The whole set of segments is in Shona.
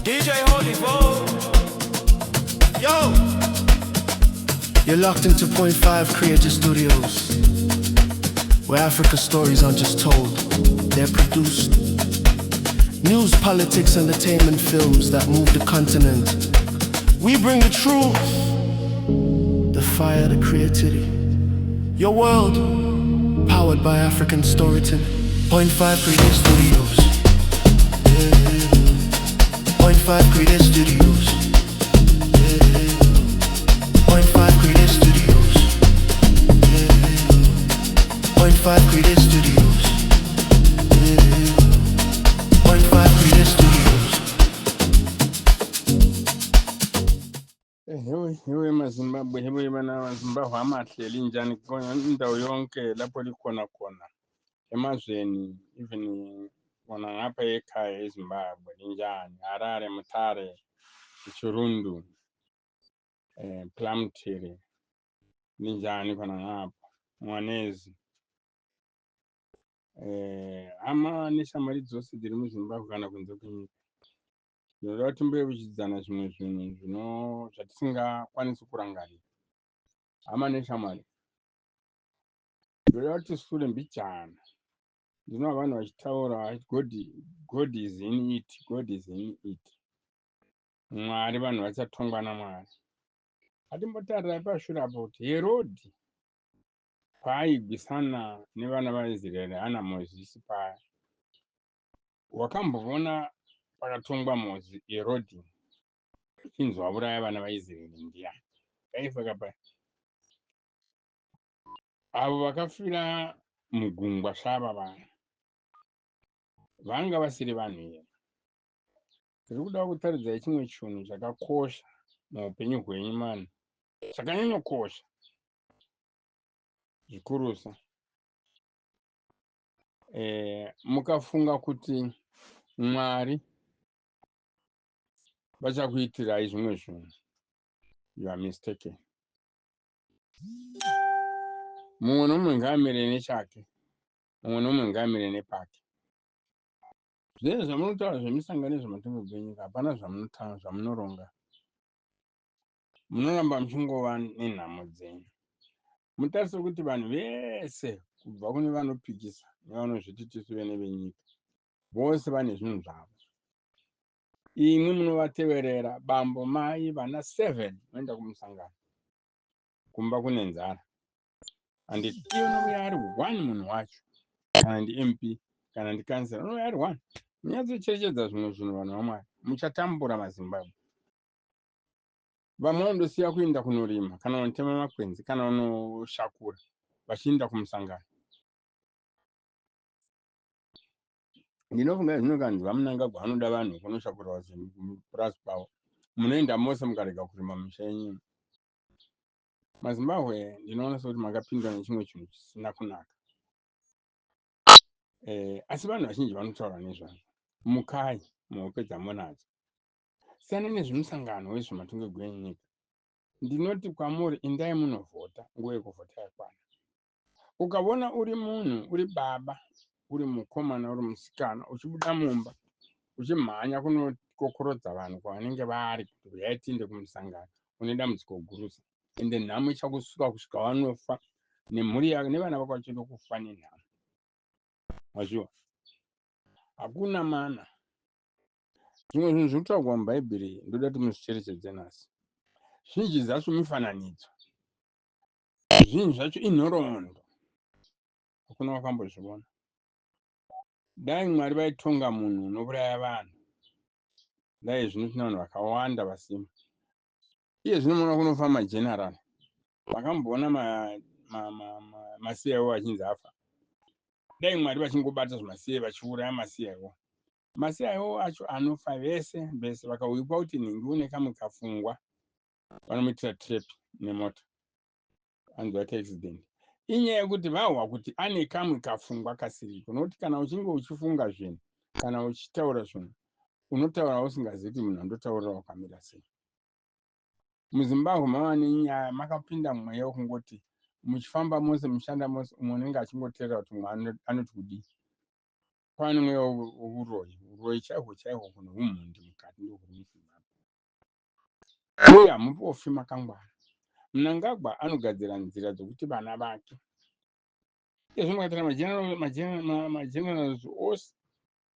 DJ Holy Bo. Yo! You're locked into Point5 Creative Studios, where Africa stories aren't just told, they're produced. News, politics, entertainment films that move the continent. We bring the truth, the fire, the creativity. Your world, powered by African storytelling. Point5 Creative Studios. Yeah. Point5 Creative Studios. Yeah. Point5 Creative Studios. Yeah. Point5 Creative Studios. Yeah. Point5 Creative Studios. Hewe hewe maZimbabwe, hewe bana maZimbabwe amahle, linjani indawo yonke lapho likhona khona emazweni, even khona ngapha ekhaya eZimbabwe, linjani? Harare, Mutare, Chirundu, Plumtree, linjani khona ngapha Mwanezi, hama neshamwari dzose dziri muZimbabwe kana kunze kwenyika. Ndinoda kuti timboyeuchidzana zvimwe zvinhu zvino zvatisingakwanisi kurangarira. Hama neshamwari, ndoda kuti tisure mbijana. Ndinova vanhu vachitaura God, God is in it, God is in it. Mwari, vanhu vachatongwa naMwari. Atimbotarirai pashure apo kuti Herodhi paaigwisana nevana vaIsraeri ana Mozisi paya, wakamboona pakatongwa Mozi Herodhi chinzi wauraya vana vaIsraeri ndiyani? Kaifa kapa avo vakafira mugungwa svava vaya vanga vasiri vanhu here? Ndiri kuda kutaridzai chimwe chinhu chakakosha muupenyu hwenyu mani, chakanyanyokosha zvikurusa. Mukafunga kuti Mwari vachakuitirai zvimwe zvinhu, you are mistaken. Mumwe nomumwe ngaamire nechake, mumwe nomumwe ngaamire nepake. Zvese zvamunotaura zvemisangano nezvematongerwo enyika, hapana zvamunotaura zvamunoronga. Munoramba muchingova nenhamo dzenyu. Mutarise kuti vanhu vese kubva kune vanopikisa nevanozviti tisu vene venyika, vose vane zvinhu zvavo. Imwi munovateverera bambo, mai, vana 7 voenda kumusangano, kumba kune nzara. Handiti iye unouya ari one munhu wacho, kana ndi MP kana ndi kansela, unouya ari one. Munyatsocherechedza zvimwe zvinhu, vanhu vaMwari, muchatambura maZimbabwe. Vamwe vanondosiya kuenda kunorima kana kunotema makwenzi kana kunoshakura vachienda kumusangano. Ndinofunga zvino kanzi vaMnangagwa vanoda vanhu kunoshakura purazi pavo, munoenda mose mukarega kurima misha yenyu. MaZimbabwe, ndinoona sekuti makapindwa nechimwe chinhu chisina kunaka. Asi vanhu vazhinji vanotaura nezvazvo. Mukai muhope dzamunadzo, siyana nezvemusangano wezvematongerwo enyika. Ndinoti kwamuri, indai munovhota, nguva yekuvhota yakwana. Ukaona uri munhu, uri baba, uri mukomana, uri musikana, uchibuda mumba uchimhanya kunokokorodza vanhu kwavanenge vari kuti uyai tiinde kumusangano, une dambudziko gurusa, ende nhamo ichakusuka kusvika wanofa nemhuri yako nevana vako vachienda kufa nenhamo. Mazviwa, hakuna mana. Zvimwe zvinhu zviri kutaurwa muBhaibheri ndoda kuti muzvicherechedze nhasi. Zhinji dzacho mifananidzo, zvinhu zvacho inhoroondo, hakuna wakambozviona. Dai Mwari vaitonga munhu unouraya vanhu, dai zvino tine vanhu vakawanda vasimo. Iye zvino muona kunofa mageneral, vakamboona maCIO achinzi afa. Dai Mwari vachingobata zvemaCIO vachiuraya maCIO, maCIO acho anofa vese vese. Vakauikwa kuti nhingi une kamwe kafungwa, vanomuitira trap nemota, anzi vaita accident. Inyaya yekuti vahwa kuti ane kamwe kafungwa kasiriko, nokuti kana uchinge uchifunga zvinhu kana uchitaura zvinhu, unotaura usingazivi kuti munhu andotaurira wakamira sei. MuZimbabwe mava nenyaya, makapinda mweya wekungoti muchifamba mose, muchishanda mose, umwe unenge achingoteerera kuti mumwe anoti kudii. Kwava nemweya weuroyi uri Huroyi chaihwo chaihwo kune humhondi mukati ndohuri muZimbabwe. Uye hamupofi makangwara. Mnangagwa anogadzira nzira dzokuti vana vake izvo mukatara magenerals ose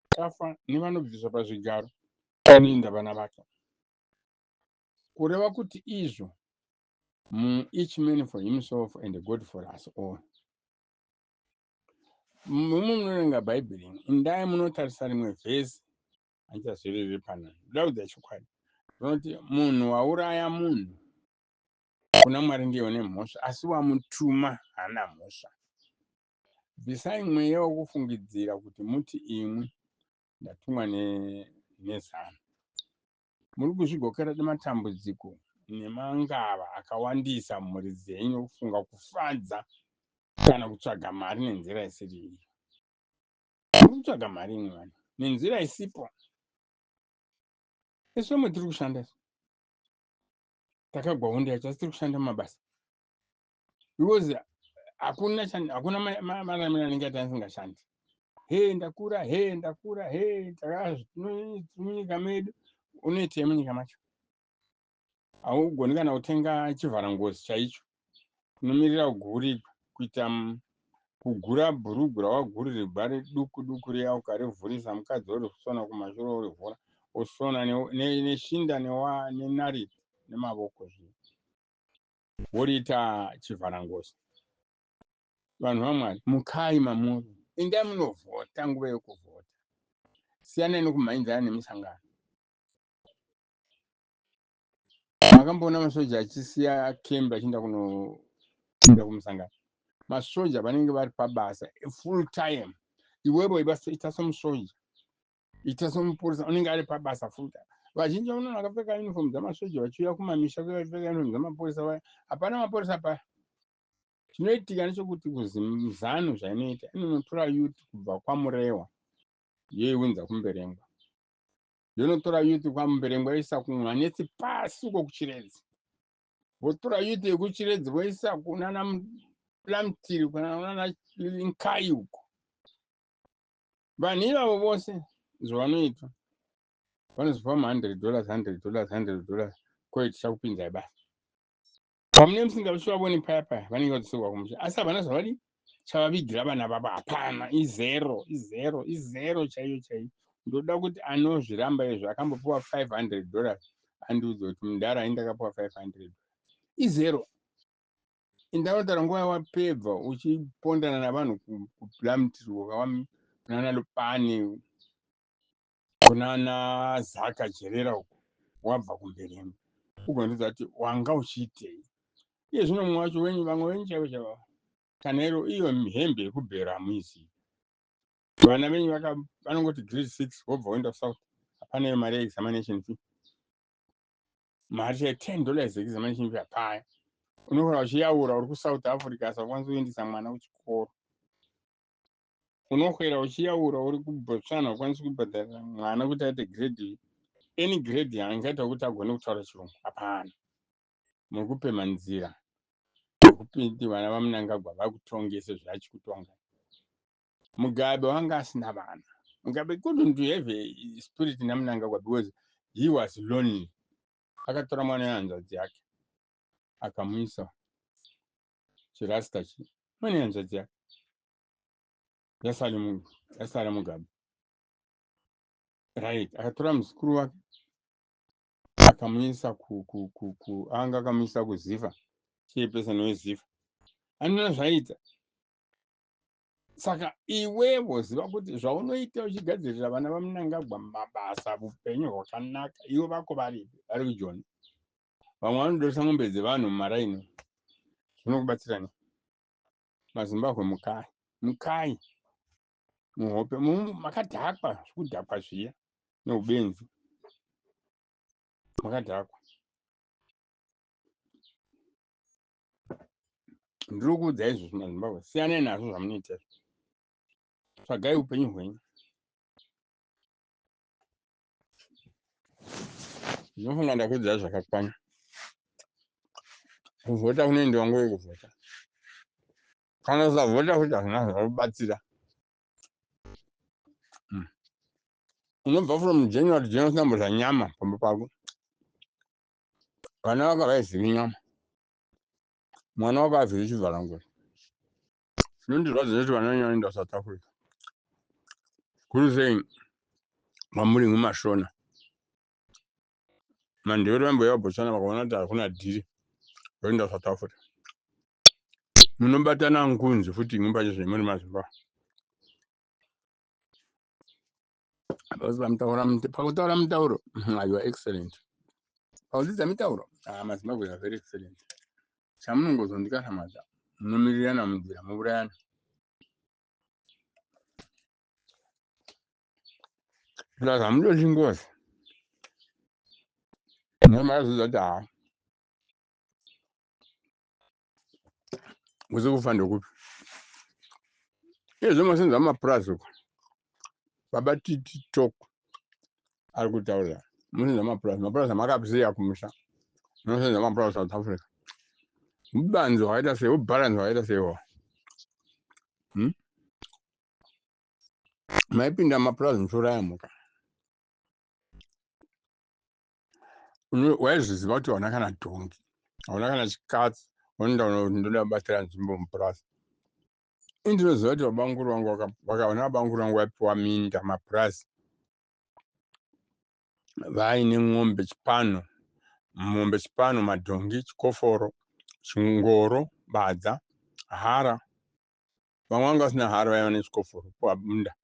kafa nevanobviswa pazvigaro vanoenda vana vake. Kureva kuti izvo each man for himself and God for us all. Mumwe munoverenga Bhaibheri, indai munotarisa rimwe vhesi, handichazviriri panani. Ndoda kuudza chokwadi. Rinoti munhu wauraya munhu kuna Mwari ndiye une mhosva, asi wamutuma haana mhosva. Bvisai mweya wokufungidzira kuti muti imwi ndatumwa nezano. Muri kuzvigokera nematambudziko nemangava akawandisa mhuri dzenyu nokufunga kufadza kana kutsvaga mari nenzira isiri iyo. Muri kutsvaga mari imwe vanhu nenzira isipo. Isu vamwe tiri kushanda isu. Takagwa hondo yacho asi tiri kushanda mumabasa. Because hakuna hakuna mararamiro anenge ati asingashandi. He ndakura, he ndakura, he munyika medu unoitei munyika macho? Haugoni kana kutenga chivharangozi chaicho. Unomirira kugurigwa kuita kugura bhurugu rawaguririgwa riduku duku riya ukarivhurisa mukadzi orisona kumashure orivhura osona neshinda nenariti nemavoko zviya woriita chivharangozi. Vanhu vaMwari, mukai mamuri, endai munovhota nguva yekuvhota. Siyanai nokumhanyidzana nemisangano. Makamboona masoja achisiya kembi achienda kunoenda kumusangano? Masoja vanenge vari pabasa full time. Iwewe ita semusoja, ita semupurisa unenge ari pabasa full time. Vazhinji vanoona vakapfeka uniform dzamasoja vachiuya kumamisha kuya vachipfeka uniform dzamapurisa vaya. Hapana mapurisa paya. Chinoitika ndechekuti kuZanu zvainoita inonotora youth kubva kwaMurewa yoiunza kuMberengwa. Yonotora youth kwaMberengwa yoisa kuMwanetsi pasi uko kuChiredzi. Votora youth yekuChiredzi voisa kunana Plumtree kunana Nkayi uko. Vanhu ivavo vose zvavanoitwa vanozopa ma 100 dollars, 100 dollars, 100 dollars koi tichakupinzai basa. Pamune musingavoni paya paya vanenge vadzoserwa kumusha asi havana zvavadi chavavigira vana vavo hapana izero izero izero chaiyo chaiyo. Ndoda kuti anozviramba izvo akambopiwa 500 dollars andiudze kuti mudhara ini ndakapiwa 500 dollars izero. Indanotaura nguva yawapebva uchipondana navanhu kuPlumtree kunana Lupane kunana Zaka Jerera uko wabva kuMberengwa ugondiudza kuti wanga uchiitei. Iye zvino mumwe wacho wenyu vamwe venyu chaivo chaivo kana iro iyo hembe yekubhero hamuizivi. Vana venyu vanongoti grade 6 wobva woenda kuSouth hapana iyo mari yeexamination fee. Mari chaiyo 10 dollars examination fee hapana. Unokona uchiyaura uri kuSouth Africa asi haukwanisi kuendesa mwana kuchikoro. Unokwera uchiyaura uri kuBotswana haukwanisi kubhadharira mwana kuti aite grade any grade yaangaita kuti agone kutaura chirungu hapana. Muri kupemha nzira yekuti vana vaMnangagwa vakutongese zvachikutonga. Mugabe wanga asina vana. Mugabe couldn't have a spirit naMnangagwa because he was lonely. Akatora mwana wehanzvadzi yake akamuisa chirasta chi mwana wehanzvadzi yake yasara Mugabe. Right, akatora muzukuru wake akamuisa ku anga akamuisa kuZifa chairperson weZifa. Anoona zvaita. Saka iwewo ziva kuti zvaunoita uchigadzirira vana vaMnangagwa mabasa upenyu hwakanaka ivo vako varipi vari kujoni. Vamwe vanodoresa mombe dzevanhu mumaraini. Zvinokubatsira nei? MaZimbabwe mukai. Mukai. Muhope makadhakwa zvekudhakwa zviya neubenzi. Makadhakwa. Ndiri kuudza izvozvo maZimbabwe. Siyanai nazvo zvamunoita izvo. Tsvagai upenyu hwenyu. Ndinofunga ndakuudza zvakakwana. Kuvhota kunoendiwa nguva yekuvhota. Kana usavhota futi hazvina zvakubatsira. Unobva from January to January usina kumbodya nyama pamba pako. Vana vako havaizivi nyama. Mwana wako abviri chivharangwe. Zvinondirwadza ndechekuti vana venyu vanoenda kuSouth Africa. Kuri sei kwamuri imwi maShona? Mandevere vambouya kuBotswana vakaona kuti hakuna dhiri voenda kuSouth Africa. Munobatana nkunzi futi imwi pachezvenyu muri maZimba. Pakutaura mutauro, you are excellent. Pakudzidza mitauro, ah, maZimbabwe are very excellent. Chamunongozondikahlamata munomirirana munzira mourayana. Plus hamutotyi ngozi. Nemakazviudza kuti haa kuzi kufa ndokupi. Izvo masenza mumapurazi uko. Baba Titi Talk ari kutaura. Musenza mumapurazi, mapurazi amakapisiya kumusha. Munosenza mumapurazi South Africa. Ubanzi hwakaita sei, ubharanzi hwakaita sei iwawo. Maipinda mumapurazi muchiuraya mhuka. Waizviziva kuti hauna kana dhongi, hauna kana chikatsi, unoenda ndoda kubatsira nzvimbo mupurazi. Ini ndinoziva kuti vabamukuru vangu vakaona vabamukuru vangu vaipiwa minda mapurazi vaine n'ombe chipano, mombe chipano, madhongi, chikoforo, chingoro, badza, hara. Vamwe vanga vasina hara vaiva nechikoforo munda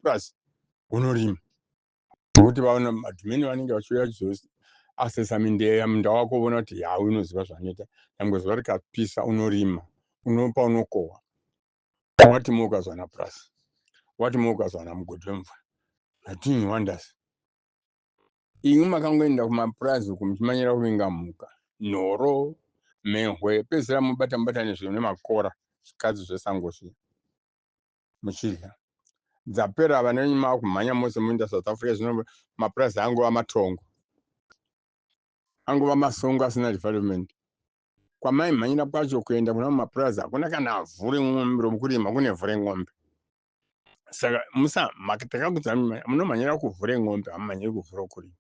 purazi unorima. Nokuti vaona madhumeni vanenge vachiuya vachizoasesa minda munda wako voona kuti ya unoziva zvanoita. Nyangwe zuva rikapisa unorima, unopa unokohwa. Wati mo ukazowana purazi, wati mo ukazowana mugodhi wemvura. Nothing wonders. Imwi makangoenda kumapurazi uku muchimanyira kuvinga mhuka, nhoro, mhehwe, pedzisira mobata mobata nezvinhu nemakora, zvikadzi zvesango zviya muchidya. Dzapera vana venyu makumhanya mose moenda South Africa, zvino mapurazi angova matongo, angova masongo asina development. Kwamaimhanyira kwacho kuenda kuna mapurazi hakuna kana vhu ren'ombe rokurima, kune vhu ren'ombe. Saka musa takakudza munomhanyira kuvhu ren'ombe, hamumhanyiri kuvhu rokurima.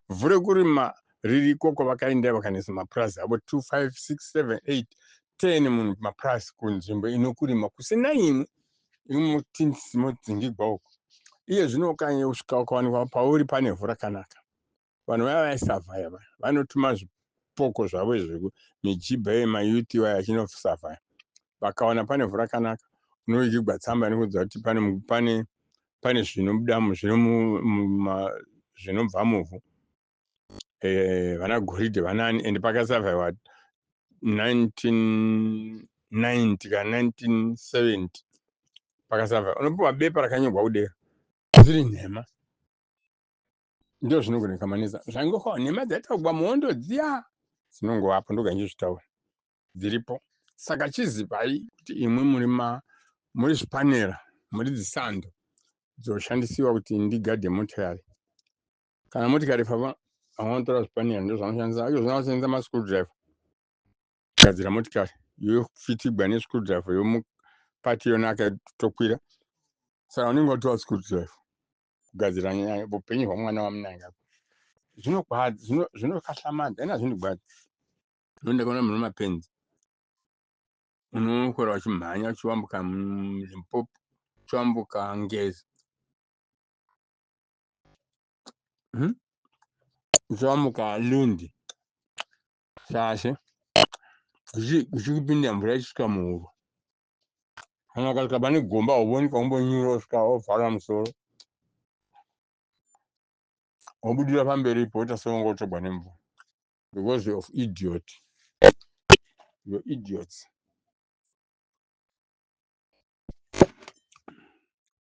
Vhu rekurima ririko kwavakaenda vakanisa mapurazi avo 2 5 6 7 8 10 munhu mapurazi kunzvimbo inokurima kusina imwe imwe modzingigwa uko. Iye zvino ukanye kusvika ukawanikwa pauri pane vhu rakanaka, vanhu vaya vaisavhaya vaya vanotuma zvipoko zvavo izvi mijibha yemayuti vaya achinosavhaya, vakawana pane vhu rakanaka unovigigwa tsamba inokuudza kuti pane pane zvinobuda zvinobva muvhu, vana goridhe vanani, and pakasavhaiwa 1990 kana 1970 pakasavhaiwa, unopiwa bepa rakanyorwa kudera dziri nhema. Ndizvo zvinogona kukamanisa zvaingofa nhema dzaitaurwa muhondo dziya dzinongovapo, ndoga ndichizvitaura dziripo. Saka chizivai kuti imwi muri muri zvipanera, muri dzisando dzoshandisiwa kuti ndigadhe motikari. Kana motikari papa vamwe vanotora zvipanera ndizvo zvavanoshandisa, izvo zvinoshandisa mascrewdriver kugadzira motikari, yofitigwa nescrewdriver yomupati yonaka tokwira. Saka unenge watora screwdriver kugadzira nyaya upenyu hwamwana waMnangagwa. Zvinogwadza, zvinokahlamada, ina zvinogwadza. Unoenda kuona munhu mapenzi, unokora uchimhanya uchiwambuka Limpopo, uchiwambuka Ngezi, Uchiwambuka Lundi Shashe, kuchikupinda mvura ichisvika muhuro. Kana ukasvika pane gomba hauvoni kaumbonyura usvika wovhara musoro, wobudira pamberi ipo woita seunga utogwa nemvura because of idiot, you're idiots.